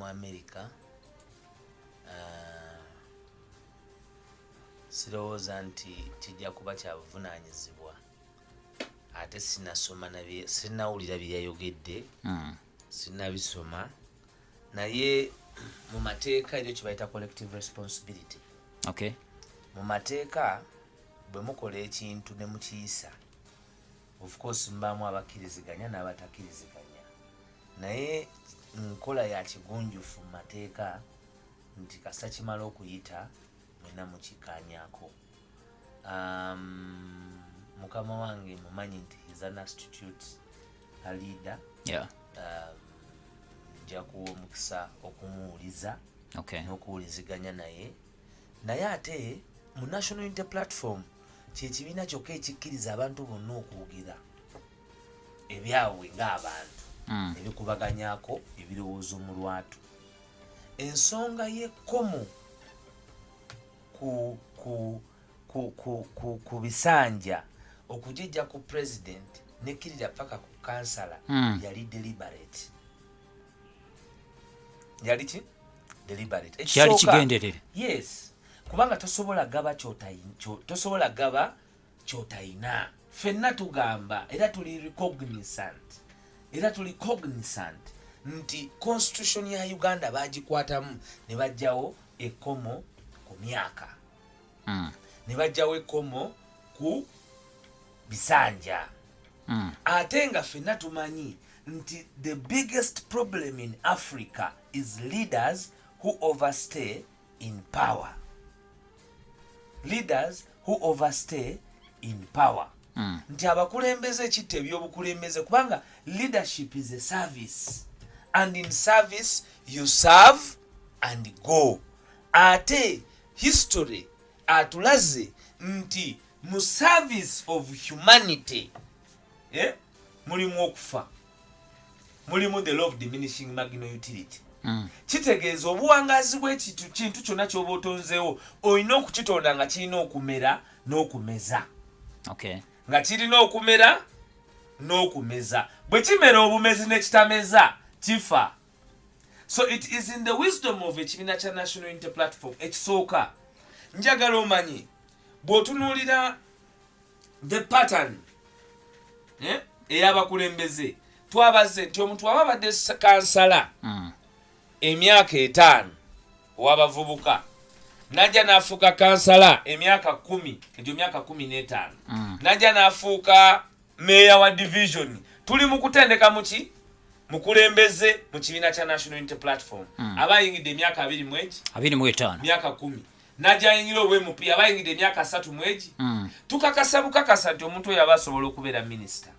Mu America. Sirowooza nti kijja kuba kya buvunaanyizibwa, ate sinasoma sinawulira bye yayogedde. Sinabisoma, naye mu mateeka eryo kyebayita collective responsibility. Mu mateeka, bwe mukola ekintu ne mukiyisa, of course mubaamu abakkiriziganya n'abatakkiriziganya, naye nkola ya kigunjufu mu mateeka nti kasita kimala okuyita, mwena mukikanyako. Mukama wange mumanyi nti is an astute a leader. Nja kuwa omukisa okumuwuliza n'okuwuliziganya naye. Naye ate mu National Unity Platform, kyekibiina kyokka ekikkiriza abantu bonna okwogera ebyabwe ng'abantu, ebikubaganyako ebirowoozo mu lwatu. Ensonga y'ekkomo ku bisanja okugijja ku president nekkirira paka ku kansala yali deliberate. Yali ki? Deliberate. Kyali Ekisooka- kigenderere. Yes, kubanga tosobola gaba kyotayina. Ffenna tugamba era tuli cognizant nti constitution ya Uganda bagikwatamu ne bajjawo ekkomo ku myaka, ne bajjawo ekkomo ku bisanja. Ate nga ffenna tumanyi nti the biggest problem in Africa is leaders who overstay in power, leaders who overstay in power, nti abakulembeze ekitta ebyobukulembeze, kubanga leadership is a service, and in service you serve and go. Ate history atulaze nti mu service of humanity, eh, mulimu okufa, mulimu the law of diminishing marginal utility. Kitegeeza obuwangazi bw'ekintu kintu kyonna ky'oba otonzeewo, olina okukitonda nga kirina okumera n'okumeza, nga kirina okumera n'okumeza. Bwe kimera obumezi n'ekitameza, kifa. So it is in the wisdom of ekibiina kya National Unity Platform. Ekisooka, njagala omanyi, bw'otunuulira the pattern, eh, ey'abakulembeze, twabaze nti omuntu aba abadde kansala emyaka 5 ow'abavubuka, najja n'afuuka kansala emyaka 10, egyo myaka 15, najja n'afuuka meeya wa division. Tuli mu kutendeka muki? Mukulembeze mu kibiina kya National Unity Platform. Aba ayingidde emyaka abiri mu egi? 25. Myaka 10, najja ayingira obwa MP, aba ayingidde emyaka 30 mu egi. Tukakasa bukakasa nti omuntu oyo aba asobola okubeera minisita.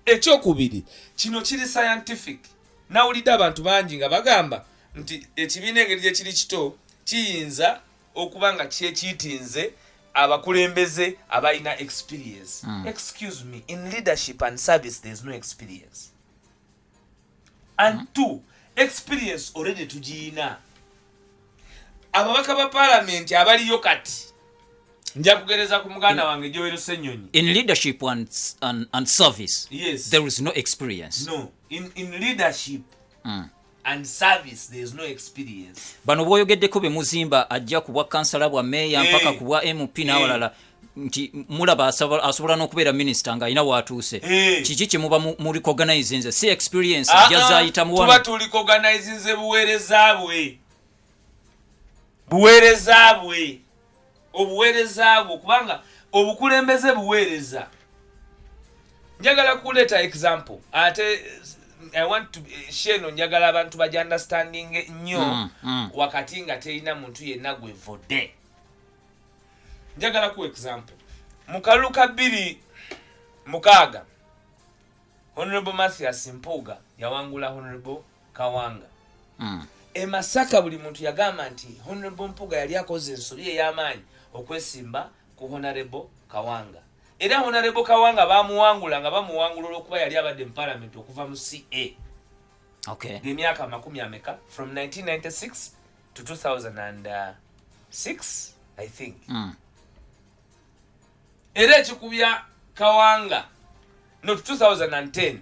Ekyokubiri, kino kiri scientific. Nawulidde abantu bangi nga bagamba nti ekibiina engeri gye kiri kito, kiyinza okuba nga kyekiitinze abakulembeze abalina experience. Excuse me, in leadership and service there is no experience. And two, experience already tugiyina. Ababaka ba paalamenti abaliyo kati, nja kugereza ku muganda wange Joel Ssenyonyi. In leadership and service, there is no experience. No, in leadership and service there is no experience. Bano bwoyogeddeko be muzimba, ajja ku bwa kansala, bwa meeya, mpaka ku bwa MP n'awalala, nti mulaba asobola n'okubeera minisita ng'alina waatuuse. Kiki kye muba mu recognizinze? Si experience? Ah, ajja ah, zaayitamu tuba wano. Turecognizinze buweereza bwe, buweereza bwe, obuweereza bwe, kubanga obukulembeze buweereza. Njagala kuleeta example, ate I want to sheno, njagala abantu baja understanding nnyo wakati nga terina muntu yenna gwevodde. Njagala ku example, mu kalulu ka 2006, Honorable Mathias Mpuuga yawangula Honorable Kawanga. E Masaka buli muntu yagamba nti Honorable Mpuuga yali akoze ensobi ey'amaanyi okwesimba ku Honorable Kawanga. Era Honorable Kawanga bamuwangula nga bamuwangula olwokuba yali abadde mu parliament okuva mu ca ng'emyaka makumi ameka, from 1996 to 2006, I think. Era ekikubya Kawanga, no, 2010,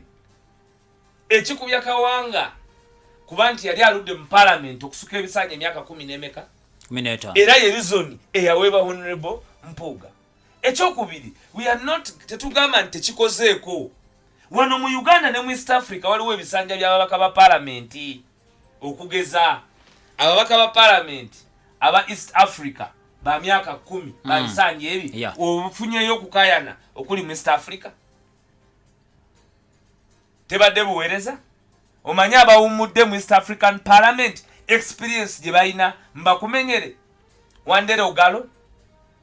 ekikubya Kawanga Kuba nti yali aludde mu parliament okusuka ebisanja emyaka 10 n'emeka, 15. Era ye reason eyaweebwa Honorable Mpuuga. Ekyokubiri, we are not, tetugamba nti tekikozeeko. Wano mu Uganda ne mu East Africa waliwo ebisanja by'ababaka ba palamenti. Okugeza, ababaka ba palamenti aba East Africa ba myaka 10, ba bisanja ebi. Ofunyeyo okukayana okuli mu East Africa? Tebadde buweereza. Omanyi abawummudde mu East African Parliament experience gye balina? Mbakumenyere: Wandere Ogalo,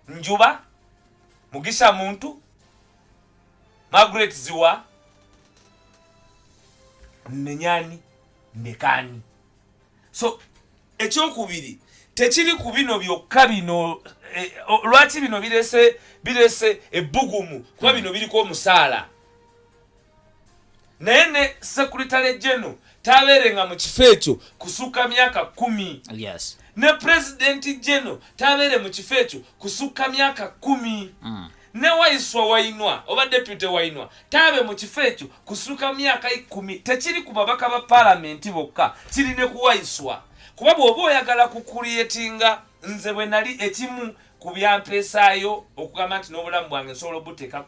Njuba, Mugisha Muntu, Margaret Ziwa, Menyani, Mbekani. So ekyokubiri, tekiri ku bino byokka. Bino lwaki bino birese ebbugumu? Kuba bino biriko omusaala, naye ne Secretary General tabeerenga mu kifo ekyo kusukka myaka 10. Ne President General tabeere mu kifo ekyo kusukka myaka 10. Ne Waiswa Wainwa oba Deputy Wainwa taabe mu kifo ekyo kusukka myaka 10. Tekiri ku babaka ba palamenti bokka, kiri ne ku Waiswa. Kuba bw'oba oyagala kucreatinga, nze bwe nali, ekimu ku byampeesaayo okugamba nti n'obulamu bwange nsobola obuteeka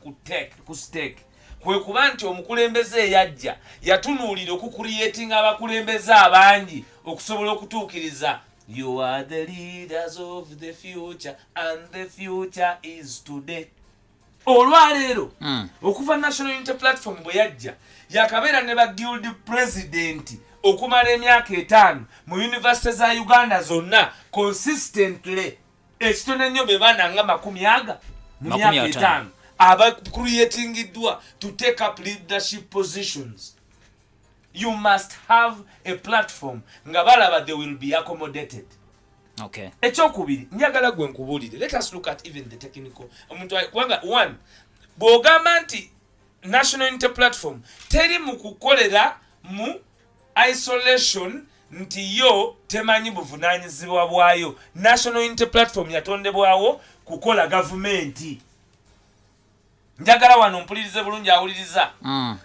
ku stake, kwe kuba nti omukulembeze eyajja yatunuulira okucreatinga abakulembeze abangi okusobola okutuukiriza "You are the leaders of the future and the future is today." Olwaleero, okuva National Unity Platform bwe yajja, yakabeera ne ba guild president okumala emyaka 5 mu university za Uganda zonna consistently. Ekitono ennyo be baana nga makumi aga mu Makumi myaka ataano. 5 abacreatingiddwa to take up leadership positions. You must have a platform nga balaba they will be accommodated. Ekyokubiri, njagala gwe nkubuulire, let us look at even the technical omuntu kubanga one, bw'ogamba nti National Unity Platform teri mu kukolera mu isolation, nti yo temanyi buvunaanyizibwa bwayo. National Unity Platform yatondebwawo kukola gavumenti. Njagala wano mpulirize bulungi awuliriza.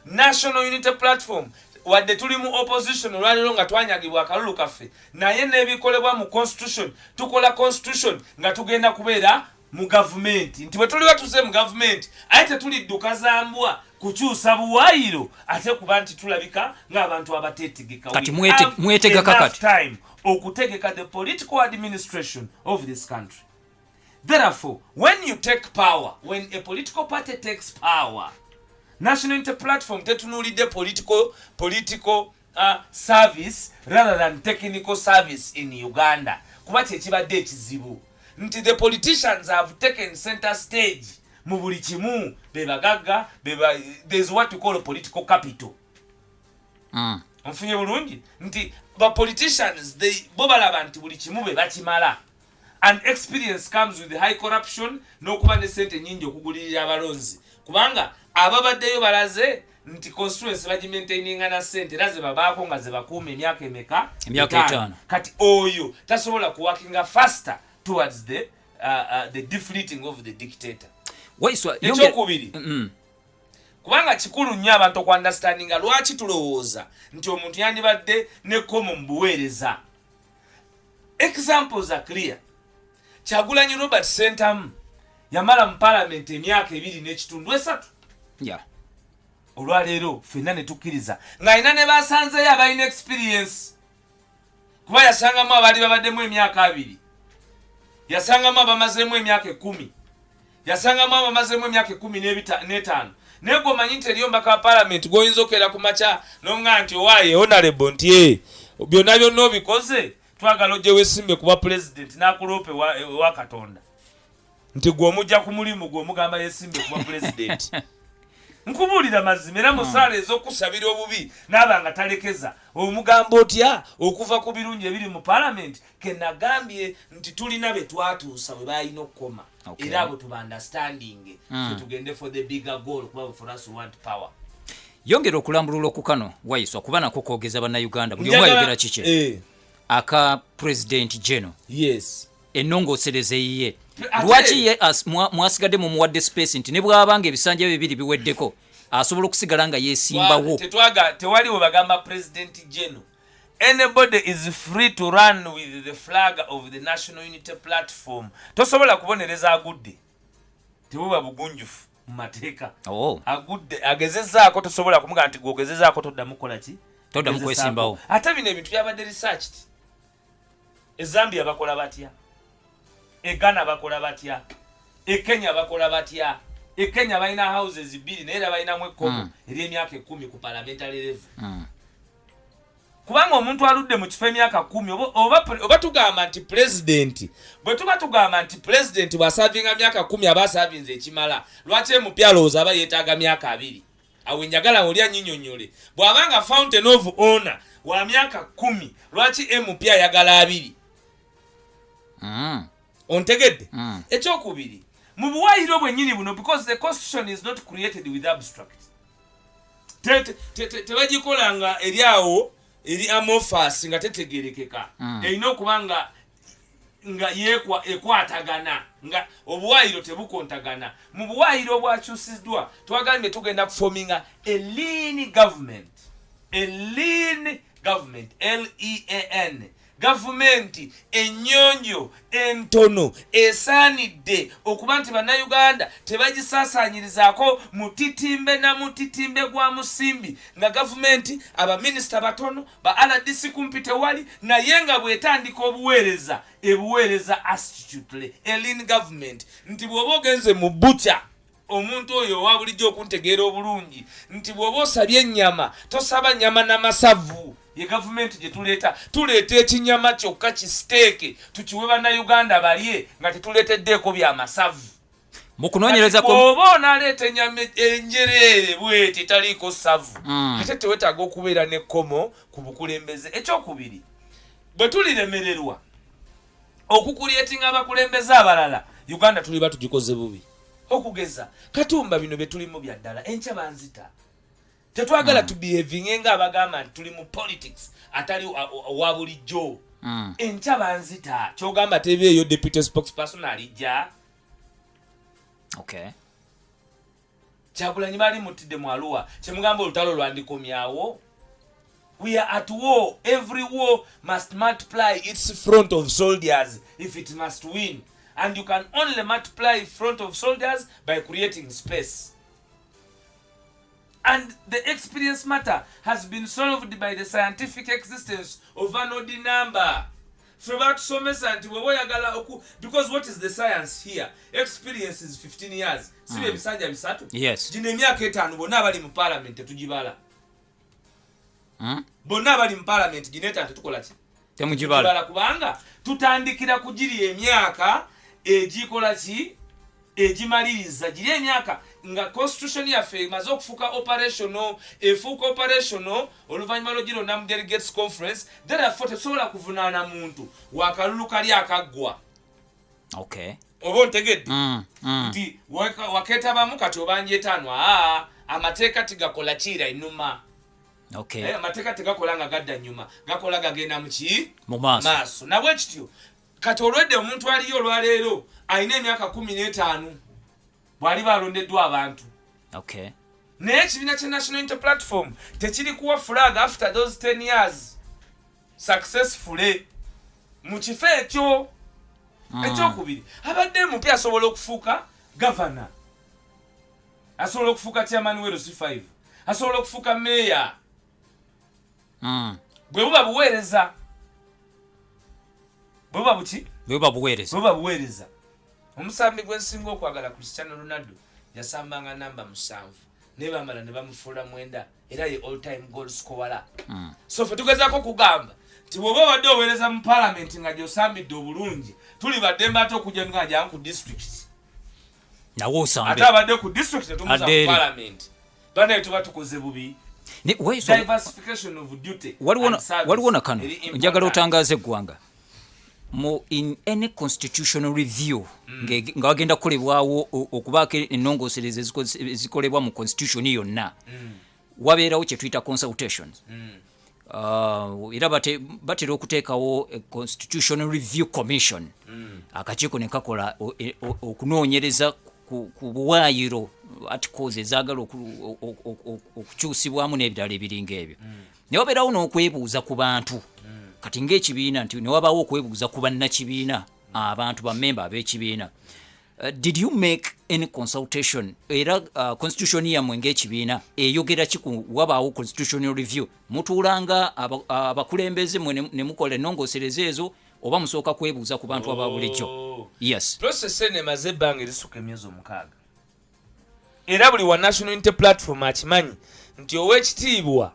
National Unity Platform, wadde tuli mu opposition olwaleero nga twanyagibwa akalulu kaffe, naye n'ebikolebwa mu constitution, tukola constitution nga tugenda kubeera mu gavumenti, nti bwe tuliba tuze mu gavumenti, aye tetulidduka zambwa kukyusa buwaayiro, ate kuba nti tulabika ng'abantu abateetegeka. Kati We have mwetegeka enough kati. time okutegeka the political administration of this country. Therefore, when you take power, when a political party takes power, National Unity Platform tetunuulidde political service rather than technical service in Uganda, kuba kyekibadde ekizibu nti the politicians have taken center stage mu buli kimu. Bebagagga, there's what we call a political capital. Nfunye bulungi nti ba politicians, bo balaba nti buli kimu be bakimala, and experience comes with high corruption n'okuba ne sente nyingi okugulirira abalonzi, kubanga ababaddeyo balaze nti constituency bagimaintaininga na sente, era zebabaako nga zebakuuma emyaka emeka? Emyaka 5. Kati oyo tasobola kuworkinga faster towards the defeating of the dictator. Waiswa, Ekyokubiri, kubanga kikulu nnyo abantu okuunderstandinga lwaki tulowooza nti omuntu yandibadde nekkomo mu buweereza. Examples are clear. Kyagulanyi Robert Sentamu yamala mu palamenti emyaka 2 n'ekitundu, 3. Olwaleero ffenna ne tukkiriza ng'alina ne basanzeyo abalina experience, kuba yasangamu abaali babaddemu emyaka 20, yasangamu abamazeemu emyaka 10, yasangamu abamazeemu emyaka 15. Naye gwe omanyi nti eriyo omubaka wa palamenti gwoyinza okeera ku makya n'omugaa nti, "Owaaye honorable," nti, "E byonna byonna obikoze, twagala ojje wesimbe kuba pulezidenti," n'akuloopa ewa Katonda nti gwe omujja ku mulimu, gwe omugamba yesimbe kuba pulezidenti. Nkubuulira mazima, era musaala ez'okusabira obubi naaba nga talekeza. Omugamba otya okuva ku birungi ebiri mu palamenti? Kenagambye nti tulina be twatuusa bwe balina okukoma. Era abo tuba understanding, fe tugende for the bigger goal, kuba for us we want power. Yongera okulambulula okukano, Waiswa, kuba nako kwogeza Bannayuganda, buli omu ayogera kiki. Aka President General, ennongoosereza eyiye. Lwaki ye mwasigadde mumuwadde space nti ne bw'abanga ebisanja bibiri biweddeko, asobola okusigala nga yeesimbawo? Tetwaga, tewali we bagamba President General. Anybody is free to run with the flag of the National Unity Platform. Tosobola kubonereza agudde, tebuba bugunjufu mu mateeka. Agudde agezezaako, tosobola kumugamba nti gwogezezaako toddamu kukola ki. Toddamu Gezezaako. Kwesimbawo. Ate bino ebintu byabadde researched. E Zambia bakola batya? E Ghana bakola batya? E Kenya bakola batya? E Kenya balina houses bbiri, naye era balinamu ekkomo ery'emyaka 10 ku parliamentary level. Kubanga omuntu aludde mu kifo emyaka 10, oba tugamba nti pulezidenti, bwe tuba tugamba nti pulezidenti bw'aservinga myaka 10 aba aservinze ekimala, lwaki emupya alowooza aba yeetaaga myaka 20? Awo njagala oli anyinyonnyole. Bw'abanga fountain of honor wa myaka 10, lwaki MP ayagala 20? Ontegedde? Mm. Ekyokubiri, mu buwaayiro bwennyini buno, because the constitution is not created with abstract. Tebagikola nga eri awo eri amorphous, nga tetegerekeka. Erina okuba nga yekwa ekwatagana, nga obuwaayiro tebukontagana. Mu buwaayiro obwakyusiddwa, twagambye tugenda kuforminga a lean government, a lean government, lean, gavumenti ennyonjo, entono, esaanidde okuba nti Bannayuganda tebagisaasaanyirizaako mutitimbe na mutitimbe gwa musimbi, nga gavumenti abaminisita batono, ba RDC kumpi tewali, naye nga bw'etandika obuweereza, ebuweereza astutely. A lean government nti bw'oba ogenze mu butcher, omuntu oyo owa bulijjo okuntegeera obulungi, nti bw'oba osabye ennyama, tosaba nyama n'amasavu. Ye gavumenti gye tuleeta. Tuleeta ekinyama kyokka, kisiteeke, tukiwe Bannayuganda balye nga tetuleeteddeeko byamasavu. Mu kunoonyereza Bw'oba onaaleeta ennyama enjereere bweti etaliiko savu, ate tewetaaga okubeera n'ekkomo ku bukulembeze. Ekyokubiri, bwe tuliremererwa okucreatinga abakulembeze abalala, Uganda tuliba tugikoze bubi. Okugeza Katumba, bino bye tulimu bya ddala, enkya banzita. Tetwagala tubehavinge nga abagamba nti tuli mu politics atali wa bulijjo. Enkya banzita, kyogamba tebeeyo deputy spokesperson alijja. Kyagulanyi baali mutidde mu Aluwa, kyemugamba olutalo lwandikomyawo? We are at war. Every war must multiply its front of soldiers if it must win, and you can only multiply front of soldiers by creating space, and the experience matter has been solved by the scientific existence of an odd number. Ffe batusomesa nti bw'oba oyagala oku, because what is the science here? Experience is 15 years, si bye bisanja 3? Yes. Gino emyaka 5, bonna abali mu parliament tetugibala. Bonna abali mu parliament, gino 5 tetukola ki? Temugibala. Tugibala, kubanga tutandikira ku giri emyaka egikola ki, egimaliriza giri emyaka nga constitution yaffe emaze okufuuka operational. Efuuka operational oluvannyuma lw'ogironda mu delegates conference. Therefore tetusobola kuvunaana muntu wakalulu kali akaggwa. Oba ontegedde? Mm. Nti wakeetabamu kati obanja 5. Aa, amateeka tigakola kiira inuma. Amateeka tegakola nga gadda nyuma, gakola gagenda muki? Mu maaso. Maaso. Nabwe kityo kati olwedde omuntu aliyo olwaleero alina emyaka 15 bw'aliba alondeddwa abantu, naye ekibiina kya National Unity Platform tekiri kuwa flag after those 10 years successfully mu kifo ekyo. Ekyokubiri, abadde mupya asobola okufuuka gavana, asobola okufuuka chairman we LC5, asobola okufuuka meeya. Bwe buba buweereza, bwe buba buki? Bwe buba buweereza. Bwe buba buweereza. Omusambi gwensinga okwagala, Cristiano Ronaldo, yasambanga namba 7, naye bamala ne bamufuula 9, era ye all time goal scorer. So fe tugezaako okugamba nti bw'oba obadde oweereza mu palamenti nga gy'osambidde obulungi, tuli baddembe ate okujja nga jangu ku district. Nawe osambe. Ate abadde ku district tetumuza Adde ku eri. palamenti, banaye tuba tukoze bubi. Diversification of duty and service Waliwo na kano eri important. Njagala otangaza eggwanga mu in any constitutional review, nga wagenda kukolebwawo okubaako ennongoosereza ezikolebwa mu constitution yonna, wabeerawo kye tuyita consultations. Era batera okuteekawo a Constitutional Review Commission, akakiiko ne kakola okunoonyereza ku buwaayiro, articles ezaagala okukyusibwamu n'ebirala ebiringa ebyo, ne wabeerawo n'okwebuuza ku bantu. Kati ng'ekibiina nti ne wabaawo okwebuuza ku bannakibiina, abantu bamemba ab'ekibiina, did you make any consultation? Era constitution yammwe ng'ekibiina eyogera ki ku wabaawo constitutional review? Mutuulanga abakulembeze mwe ne mukola ennongoosereza ezo, oba musooka kwebuuza ku bantu aba bulijjo? Oh. Yes. Process eno emaze ebbanga erisuka emyezi 6, era buli wa National Unity Platform akimanyi nti Owekitiibwa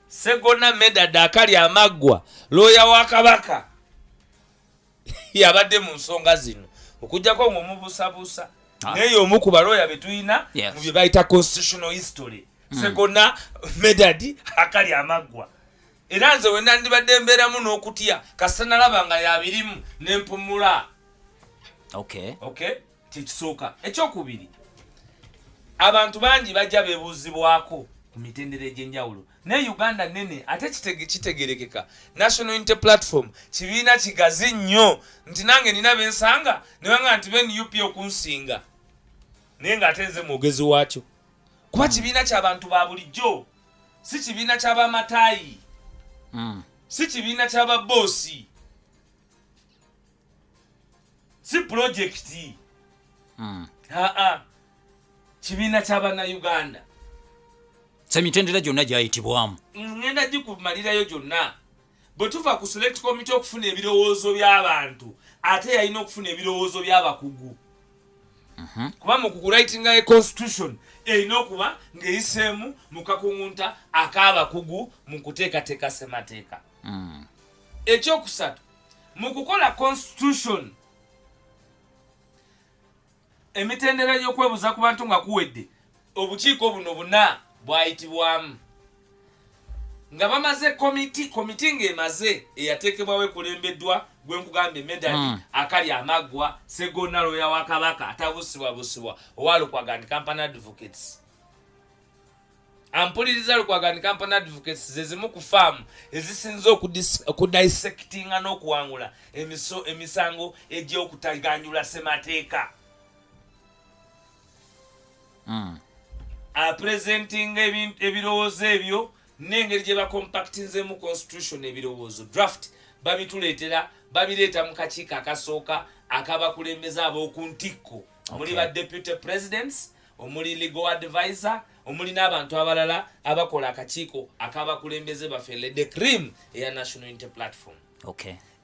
Segona Medard akali amaggwa, looya wa Kabaka, yabadde mu nsonga zino, okugjako ngaomubuusabuusa. Naye omu ku balooya be tulina mu bye bayita constitutional history, Segona Medard akali amaggwa. Era nze wena ndibadde mbeeramu n'okutya, kasita nalaba nga yabirimu nempumula. Okay, kyekisooka. Ekyokubiri, abantu bangi bajja bebuuzibwako ku mitendera egy'enjawulo, naye Uganda nene ate kitegerekeka. National Unity Platform kibiina kigazi nnyo, nti nange nina bensanga ne banga nti beNUP okunsinga, naye ng'ate nze mwogezi waakyo, kuba kibiina ky'abantu ba bulijjo, si kibiina ky'abamataayi, si kibiina ky'ababoosi, si pulojekiti. Aa, kibiina ky'abannayuganda. So emitendera gyonna gyayitibwamu? Ngenda gikumalirayo gyonna. Bwe tuva ku select committee okufuna ebirowoozo by'abantu, ate yalina okufuna ebirowoozo by'abakugu, kuba mu kuwritinga e constitution erina okuba ng'eyiseemu mu kakuŋŋunta ak'abakugu mu kuteekateeka ssemateeka. Ekyokusatu, mu kukola constitution, emitendera gy'okwebuuza ku bantu nga kuwedde, obukiiko buno buna bwayitibwamu nga bamaze komiti. Komiti ng'emaze eyateekebwawo ekulembeddwa gwe nkugambye, Medard akali amaggwa Segona, looya wa Kabaka atabusibwabusibwa, owa Lukwago and Company Advocates. Ampuliriza, Lukwago and Company Advocates ze zimu ku firm ezisinze okudissectinga n'okuwangula emisango egy'okutaganjula ssemateeka. Apresentinga ebirowoozo ebyo n'engeri gye bacompactinzemu constitution. Ebirowoozo draft babituleetera, babireeta mu kakiiko akasooka akabakulembeze ab'oku ntikko, omuli ba deputy presidents, omuli legal advisor, omuli n'abantu abalala abakola akakiiko akabakulembeze baffe, the cream eya National Unity Platform.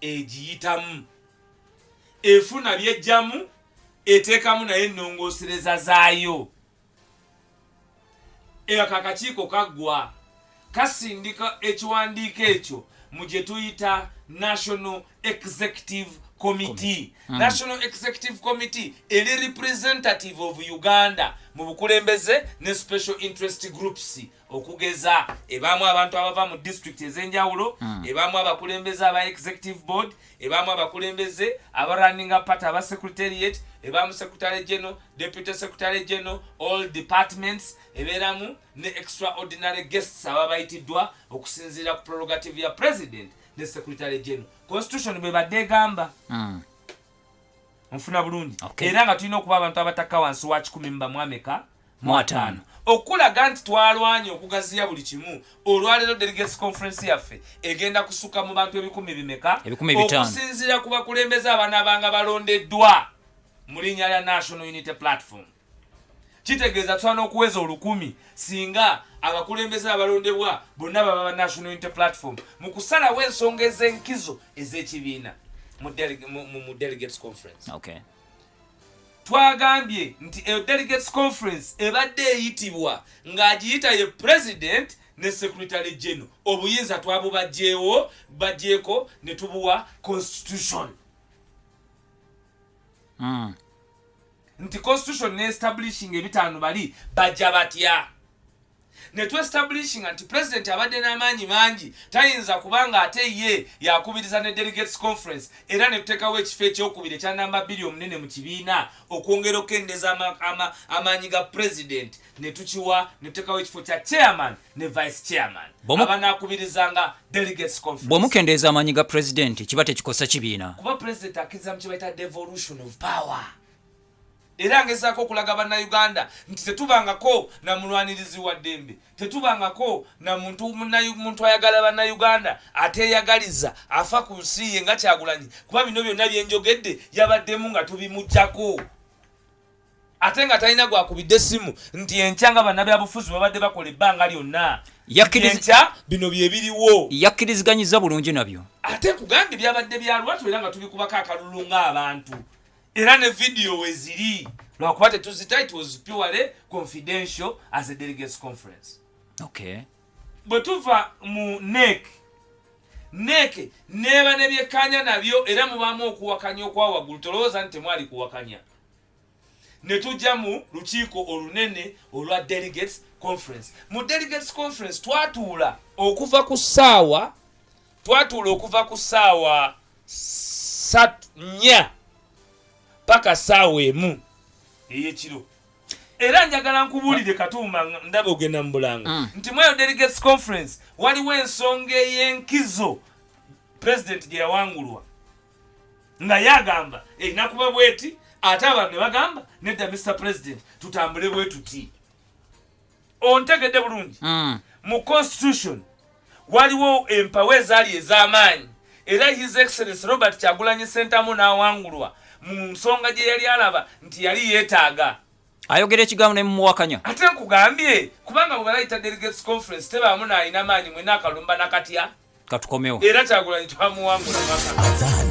Egiyitamu, efuna byejjamu, eteekamu naye ennongoosereza zaayo. Ako akakiiko kaggwa, kasindika ekiwandiiko ekyo mu gye tuyita National Executive Committee. National Executive Committee eri representative of Uganda mu bukulembeze ne special interest groups. Okugeza, ebaamu abantu abava mu district ez'enjawulo, ebaamu abakulembeze aba executive board, ebaamu abakulembeze abarunninga party aba secretariat, ebaamu secretary general, deputy secretary general, all departments, ebeeramu ne extraordinary guests ababa bayitiddwa okusinziira ku prerogative ya president ne secretary general. Constitution bwe badde egamba, nfuna bulungi? Okay. Era nga tulina okuba abantu abatakka wansi wa 100 mu ameka? Mu 50. Okulaga nti twalwanye okugaziya buli kimu, olwaleero delegates conference yaffe egenda kusuka mu bantu ebikumi bimeka? 5,000. Okusinziira ku bakulembeze abanaabanga balondeddwa mu linnya lya National Unity Platform, kitegeeza tusobola n'okuweza 1,000 singa abakulembeze abalondebwa bonna baba ba National Unity Platform mu kusalawo ensonga ez'enkizo ez'ekibiina mu delegates conference. Twagambye nti eyo delegates conference ebadde eyitibwa ng'agiyita ye president ne secretary general. Obuyinza twabubajjeewo bajjeeko ne tubuwa constitution, nti constitution ne establishing ebitaano bali bajja batya, ne tuestablishinga nti president abadde n'amaanyi mangi, tayinza kubanga ate ye yakubiriza ne delegates conference. Era ne tuteekawo ekifo ekyokubiri ekya namba 2 omunene mu kibiina, okwongera okukendeza amaanyi ga president, ne tukiwa, ne tuteekawo ekifo kya chairman ne vice chairman abanaakubirizanga delegates conference. Bw'omukendeeza amaanyi ga pulezidenti, kiba tekikosa kibiina? Kuba president akkiriza mu kye bayita devolution of power. Era ngezaako okulaga Bannayuganda nti tetubangako na mulwanirizi wa ddembe, tetubangako na muntu ayagala Bannayuganda, ateeyagaliza, afa ku nsi ye nga Kyagulanyi, kuba bino byonna byenjogedde yabaddemu nga tubimuggyako, ate nga talina gwakubidde essimu nti enkya nga bannabyabufuzi babadde bakola ebbanga lyonna, enkya bino bye biriwo. Yakkiriziganyiza bulungi nabyo. Ate nkugambye byabadde bya lwatu era nga tubikubako akalulu ng'abantu, era ne vidiyo weziri, lwakuba tetuzita. It was purely confidential as a delegates conference. Bwe tuva mu NEC, NEC neeba ne byekkanya nabyo, era mubaamu okuwakanya okwa waggulu. Tolowooza nti temwali kuwakanya. Ne tujja mu lukiiko olunene olwa delegates conference. Mu delegates conference twatuula okuva ku ssaawa 4 paka ssaawa 1 ey'ekiro. Era njagala nkubuulire, Katuuma, ndaba ogenda mu bulanga, nti mweyo delegates conference waliwo ensonga ey'enkizo president gye yawangulwa, nga yagamba erina kuba bweti, ate abantu ne bagamba, "Nedda, Mr President, tutambule bwe tuti." Ontegedde bulungi? Mu constitution waliwo empawa ezaali ez'amaanyi, era His Excellence Robert Kyagulanyi Sentamu n'awangulwa mu nsonga gye yali alaba nti yali yeetaaga. Ayogera ekigambo ne mumuwakanya. Ate nkugambye, kubanga bwe balayita delegates conference, tebaamu n'alina maanyi, mwena akalumba nakatya. Katukomewo. Era Kyagulanyi twamuwangula mwaka Adhan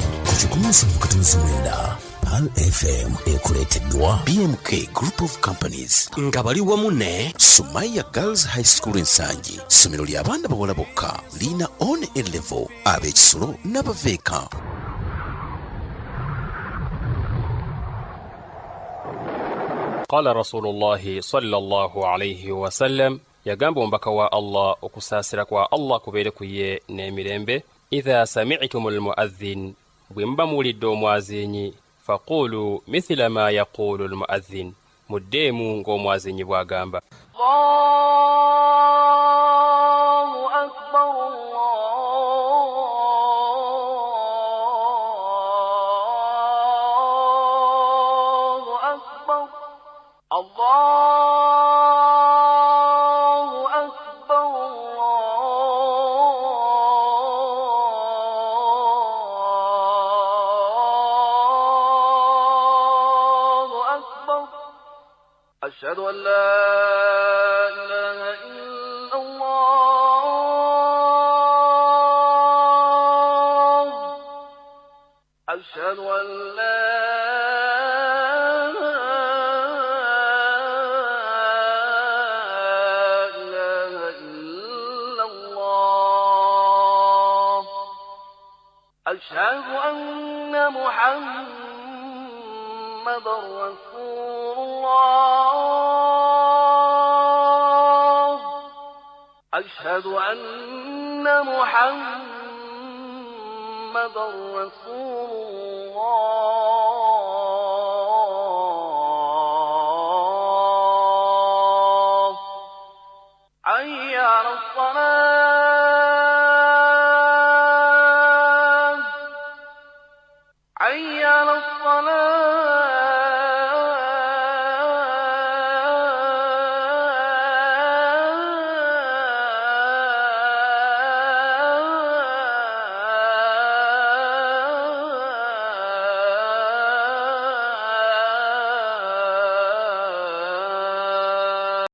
ku 179 Pearl FM ekuleeteddwa BMK Group of Companies nga bali wamu ne Sumaya Girls High School Ensangi, ssomero ly'abaana bawala bokka, lirina O ne A level, ab'ekisulo n'abaveeka. Qala Rasulullahi sallallahu alaihi wasallam, yagamba omubaka wa Allah, okusaasira kwa Allah kubeere ku ye n'emirembe, idha sami'tum lmuadhin, bwe muba muwulidde omwazinyi, faqulu mithila ma yaqulu lmuadhin, muddeemu ng'omwazinyi bw'agamba. الله أكبر، الله أكبر، الله أكبر، الله أكبر، أشهد أن لا إله إلا الله، أشهد أن لا إله إلا الله، أشهد أن محمدا رسول الله، أشهد أن محمدا رسول الله.